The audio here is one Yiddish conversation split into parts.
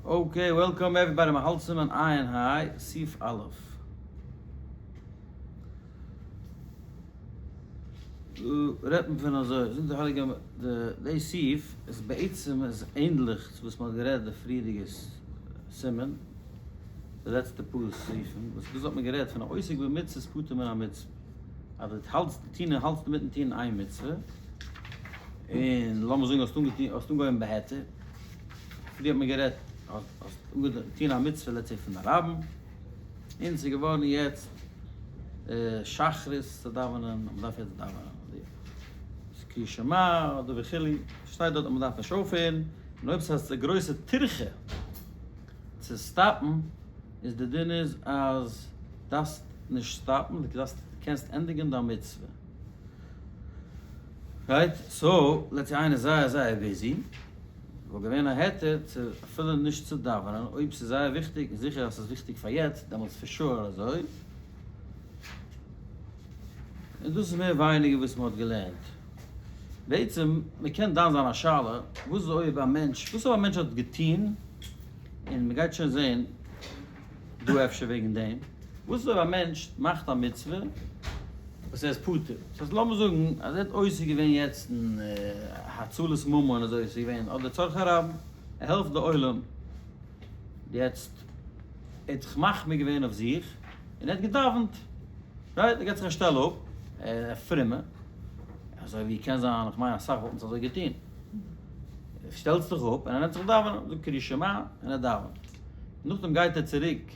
Okay, welcome everybody, מ'האלט סימן עיין היי, סעיף א'. דא רעדט מען פון אזוי, זאגט די הייליגע די די סעיף איז בעצם איז ענדליך צו וואס מ'האט גערעדט די פריערדיגע סימן, די לעצטע פאר סעיפים, וואס דאס האט מען גערעדט פון א עוסק במצוות פטור מן המצוה, אז דו האלטסט טון און האלטסט אינמיטן טון איין מצוה, און לאמיר זאגן האסט אנגעטון האסט אנגעהויבן בהיתר, פריער האט מען גערעדט האסט אנגעטון א מצוה let's say פון א רבים, און ס'איז געווארן יעצט שחרית צו דאווענען, מען דארף יעצט דאווענען קריאת שמע אדער וכו', שטייט דארט אז מען דארף נישט אויפהערן, און אויב ס'איז א גרויסע טירחה צו stop ן, איז די דין איז אז דארפסט נישט stop ן, דו דארפסט קענסט ענדיגן דיין מצוה. Right? So, let's say איינער איז זייער זייער busy, וואלט געווען א היתר צו אפילו נישט צו דאווענען, אויב ס'איז זייער וויכטיג, און זיכער אז ס'איז וויכטיג פאר יעצט, דעמאלטס for sure אזוי. און דאס איז מער ווייניגער וואס מ'האט געלערנט. בעצם, מ'קען דן זיין א שאלה, וואס איז אויב א מענטש, וואס אויב א מענטש האט געטון, און מ'גייט שוין זען דא אפשר וועגן דעם, וואס איז אויב א מענטש מאכט א מצוה וואס ער איז פטור? דאס הייסט לאמיר זאגן אז ער האט עוסק געווען יעצט אין הצלת ממון אזוי עס איז געווען אדער צרכי רבים, ער העלפט די עולם יעצט, ער האט זיך מחמיר געווען אויף זיך און ער האט געדאווענט, right? ער געבט זיך א שטעל אפ, ער איז פרומע, אזוי ווי קען זיין, איך מיין אסאך וואלטן עס אזוי געטון, ער שטעלט זיך אפ און ער נעמט זיך דאווענען, זאגט קריאת שמע און ער דאווענט, נאכדעם גייט ער צוריק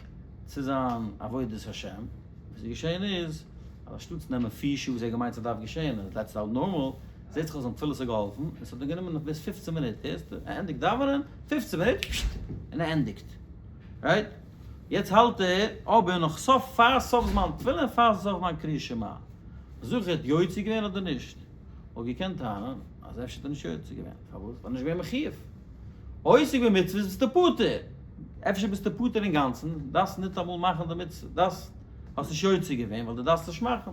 צו זיין עבודת השם, וואס איז געשען איז, אז אנשטאטס נעמען פיר שעה וואס ער האט געמיינט ס'דארף געשען, און that's how normal, זעט זיך אויס זיין תפילות האט געהאלפן, און ס'האט אים גענומען נאך ביז פופצן מינוט, הערסטו? ער ענדיגט דאווענען, פופצן מינוט, פששט, און ער ענדיגט. Right? יעצט האלט ער אבער נאך סוף פאר סוף זמן תפילה און פאר סוף זמן קריאת שמע. זוך ער האט יוצא געווען אדער נישט? וואלט געקענט טענה'ן אז אפשר האט ער נישט יוצא געווען. פארוואס? ווייל נישט געווען מחיוב. עוסק במצוות ביסטו פטור. אפשר ביסטו פטור אינגאנצן, דארפסט ניטאמאל מאכן די מצוה, דארפסט, האסט נישט יוצא געווען ווייל דו דארפסט נישט מאכן.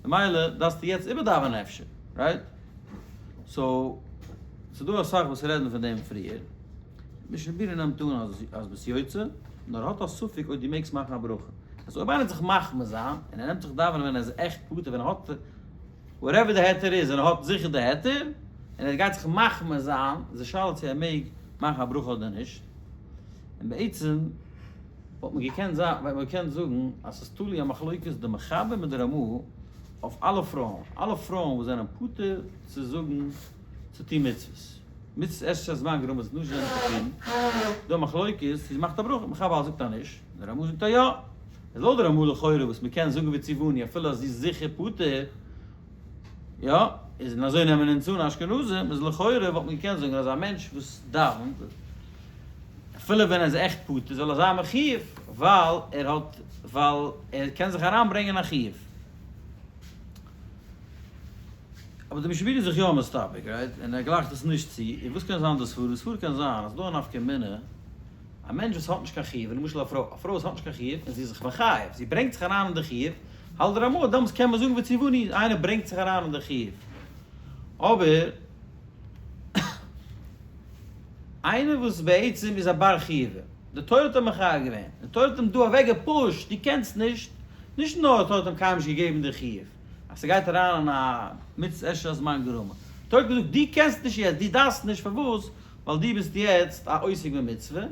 ממילא דארפסטו יעצט איבערדאווענען אפשר, right? So, ס'דא אסאך וואס רעדן פון דעם פריער. משנה ברורה נעמט אן אז אז ביסט יוצא, נאר האט א ספק אויב דו מעגסט מאכן א ברכה. אז אויב איינער וועט זיך מחמיר זיין, און ער נעמט זיך דאווענען ווען ער איז עכט פטור, ווען ער האט whatever די היתר איז, און ער האט זיכער די היתר, און ער גייט זיך מחמיר זיין, איז די שאלה צו ער מעג מאכן א ברכה אדער נישט. און בעצם וואלט מען געקענט זיין, וואלט מען געקענט זאגן אז ס'איז תלוי א מחלוקת די מחבר מיט די רמ"א אויף אלע פרויען, אלע פרויען וואס זענען פטור צו זאגן צו טון מצוות, מצוות עשה שהזמן גרמא איז נישט זענען פטור, דא א מחלוקת צו זי מאכט א ברכה, מחבר זאגט אז נישט, די רמ"א זאגט אז יא. איז לויט די רמ"א לכאורה וואס מ'קען זאגן וציווני אפילו אז זי איז זיכער פטור, יא, איז און אזוי נעמען אונז אן אשכנזים, איז לכאורה וואלט מען געקענט זאגן אז א מענטש וואס דאווענט, אפילו ווען ער איז עכט פטור זאל ער זיין מחיוב, ווייל ער האט, ווייל ער קען זיך אריינברענגען א חיוב. אבער די משנה ברורה איז זיך יא מסתפק, right? און ער גלייכט עס נישט צו, און וואס קען זיין די סברא? די סברא קען זיין אז דא א נפקא מינה, א מענטש וואס האט נישט קיין חיוב, למשל א פרוי, א פרוי וואס האט נישט קיין חיוב און זי איז זיך מחייב, זי ברענגט זיך אריין אין די חיוב, האלט די רמ"א, דעמאלטס קען מען זאגן וציווני, איינער ברענגט זיך אריין אין די חיוב. אבער איינער וואס בעצם איז א בר חיובא, די תורה האט אים מחייב געווען, די תורה האט אים דא אוועק גע push ט, דו קענסט נישט, נישט נאר די תורה האט אים קיינמאל נישט געגעבן די חיוב, אז ס'גייט אריין אין א מצות עשה שהזמן גרמא, די תורה האט געזאגט דו קענסט נישט יעצט, דו דארפסט נישט, פארוואס? ווייל דו ביסט יעצט א עוסק במצוה,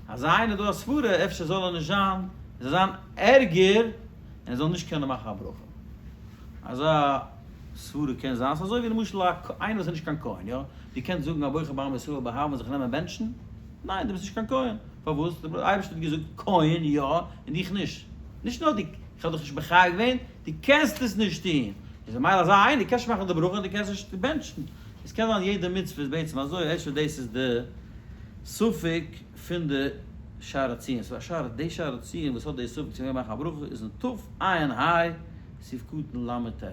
אזא איינער דא א סברה אפשר זאל ער נישט זיין, עס זאל זיין ערגער און ער זאל נישט קענען מאכן א ברכה. אזא סברה קען זיין, ס'איז אזוי ווי למשל א איינער וואס איז נישט קיין כהן, יא? דו קענסט זאגן א בוחר בעמו ישראל באהבה און זיך נעמען בענטשן? ניין, דו ביסט נישט קיין כהן. פארוואס? דער אייבערשטער האט געזאגט כהן יא, און דיך נישט. נישט נאר דו, איך האב דיך נישט מחייב געווען, דו קענסט עס נישט טון. איז ממילא אזא איינער קענסט נישט מאכן די ברכה און דו קענסט נישט בענטשן. עס קען זיין יעדע מצוה איז בעצם אזוי, אפשר דאס איז די ספק פון די שער הציון, ס'איז א שער, די שער הציון וואס האט די ספק צו מען מאכן א ברכה איז אין תע"ה סעיף קטן ל"ט.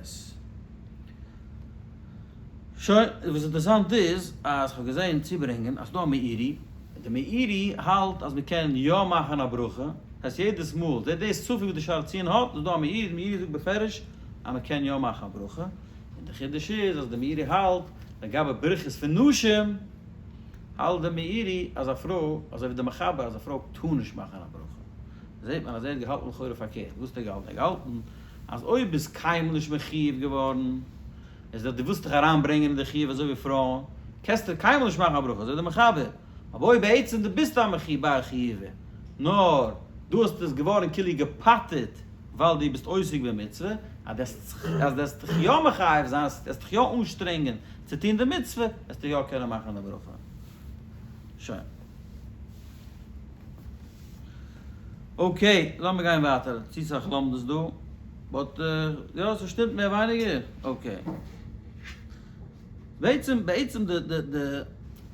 שוין, וואס אינטערעסאנט איז אז כ'האב געזען צוברענגען אז ס'דא א מאירי, די מאירי האלט אז מ'קען יא מאכן א ברכה, דאס הייסט יעדעס מאל, די די ספק וואס די שער הציון האט, איז דא א מאירי, די מאירי זאגט בפירוש אז מ'קען יא מאכן א ברכה, און די חידוש איז אז די מאירי האלט לגבי ברכות פון נשים. האלט די מאירי אז א פרוי, אזוי ווי די מחבר, אז א פרוי טאר נישט מאכן א ברכה. זעט מען אז ער האט געהאלטן לכאורה פארקערט. וואס האט ער געהאלטן? ער האט געהאלטן אז אויב ביסט קיינמאל נישט מחיוב געווארן, איז דאך דו ווילסט דיך אריינברענגען אין די חיוב אזוי ווי פרויען, קענסטו קיינמאל נישט מאכן א ברכה, אזוי ווי די מחבר. אבער אויב בעצם דו ביסט א מחיוב בר חיובא, נאר דו האסט עס געווארן כאילו געפטר'ט ווייל דו ביסט עוסק במצוה, אז דו וועסט דיך יא מחייב זיין, אז דו וועסט דיך יא אנשטרענגען צו טון די מצוה, וועסטו יא קענען מאכן די ברכה. שוין. okay, לאמיר גיין ווייטער. צו סאך לומדות דא. but יא, ס'שטימט מער ווייניגער? okay. בעצם, בעצם די די די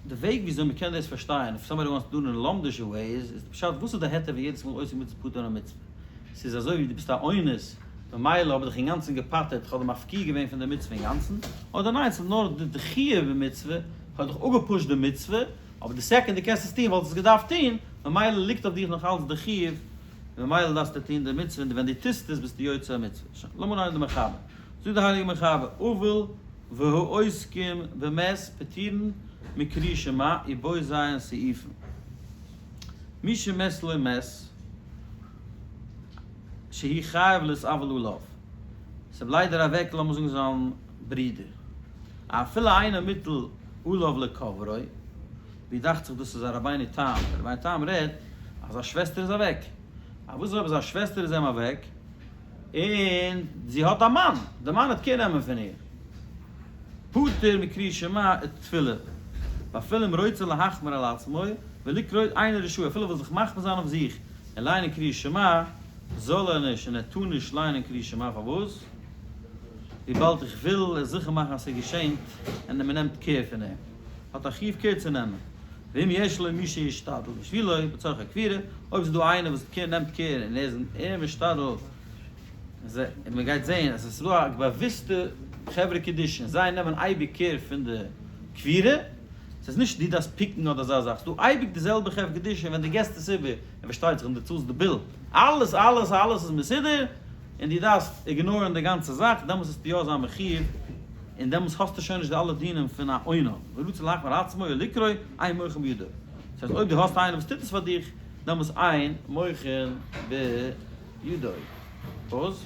די וועג וויאזוי מ'קען דאס פארשטיין, if somebody wants to do it in a לומדישע way, איז איז די פשט וואס איז די היתר פון יעדעס מאל עוסק במצוה פטור א מצוה? ס'איז אזוי ווי דו ביסט א אונס, ממילא האב איך דיך אינגאנצן געפטר'ט, כ'האב דיר מפקיר געווען פון די מצוה אינגאנצן, אדער ניין, ס'איז נאר די דחייה במצוה, כ'האב דיך אפגעפושט די מצוה, אבער די second דו קענסט עס טון וואלסטו עס געדארפט טון, ממילא ליגט אויף דיך נאך אלץ די חיוב, ממילא דארפסטו טון די מצוה, און ווען דו טוסט עס ביסטו יוצא המצוה. שוין, לאמיר ליינען די מחבר. זאגט די הייליגע מחבר, אבל והעוסקים במת פטורין מקריאת שמע ובו ז' סעיפים. מי שמת לו מת שהוא חייב להתאבל עליו. ס'איז ליידער אוועק לאמיר זאגן זיין ברודער. אפילו אינו מוטל עליו לקוברו, ווי דאכט זיך דאס איז א רבינו תם, דער רבינו תם רעדט אז א שוועסטער איז אוועק. א וואס איז אויב זיין שוועסטער איז אים אוועק און זי האט א מאן, די מאן האט קעיר נעמען פון איר. פטור מקריאת שמע ותפילה, ואפילו אם רוצה להחמיר על עצמו ולקרוא אינו רשאי, אפילו וויל זיך מחמיר זיין אויף זיך און ליינען קריאת שמע, זאל ער נישט און ער טאר נישט ליינען קריאת שמע, פארוואס? וויבאלד איך וויל עס זיכער מאכן אז ס'געשענט און מען נעמט קעיר פון אים, האט א חיוב קעיר צו נעמען, ואם יש לו מי שישתדל בשבילו בצורך הקבורה, אויב ס'איז דא איינער וואס נעמט קעיר און ער איז ער משתדל, און מען גייט זעהן אז עס איז דא א באוויסטע חברה קדישא און זיי נעמען אייביג קעיר פון די קבורה, ס'איז נישט דו דארפסט פיקן אדער אזא זאך, ס'איז דא אייביג די זעלבע חברה קדישא און ווען דו געסט עס איבער, און פארשטייט זיך ווען דו צאלסט די bill, אלעס אלעס אלעס איז מסודר, און דו דארפסט איגנארן די גאנצע זאך, דעמאלס וועסטו יא זיין מחיוב, און דעמאלס האסטו שוין נישט די אלע דינים פון א אונן, ורצה להחמיר עצמו ולקרוא אין מוחין בידו. דאס הייסט אויב דו האסט איינער וואס טוט עס פאר דיך, דעמאלס אין מוחין בידו. pause.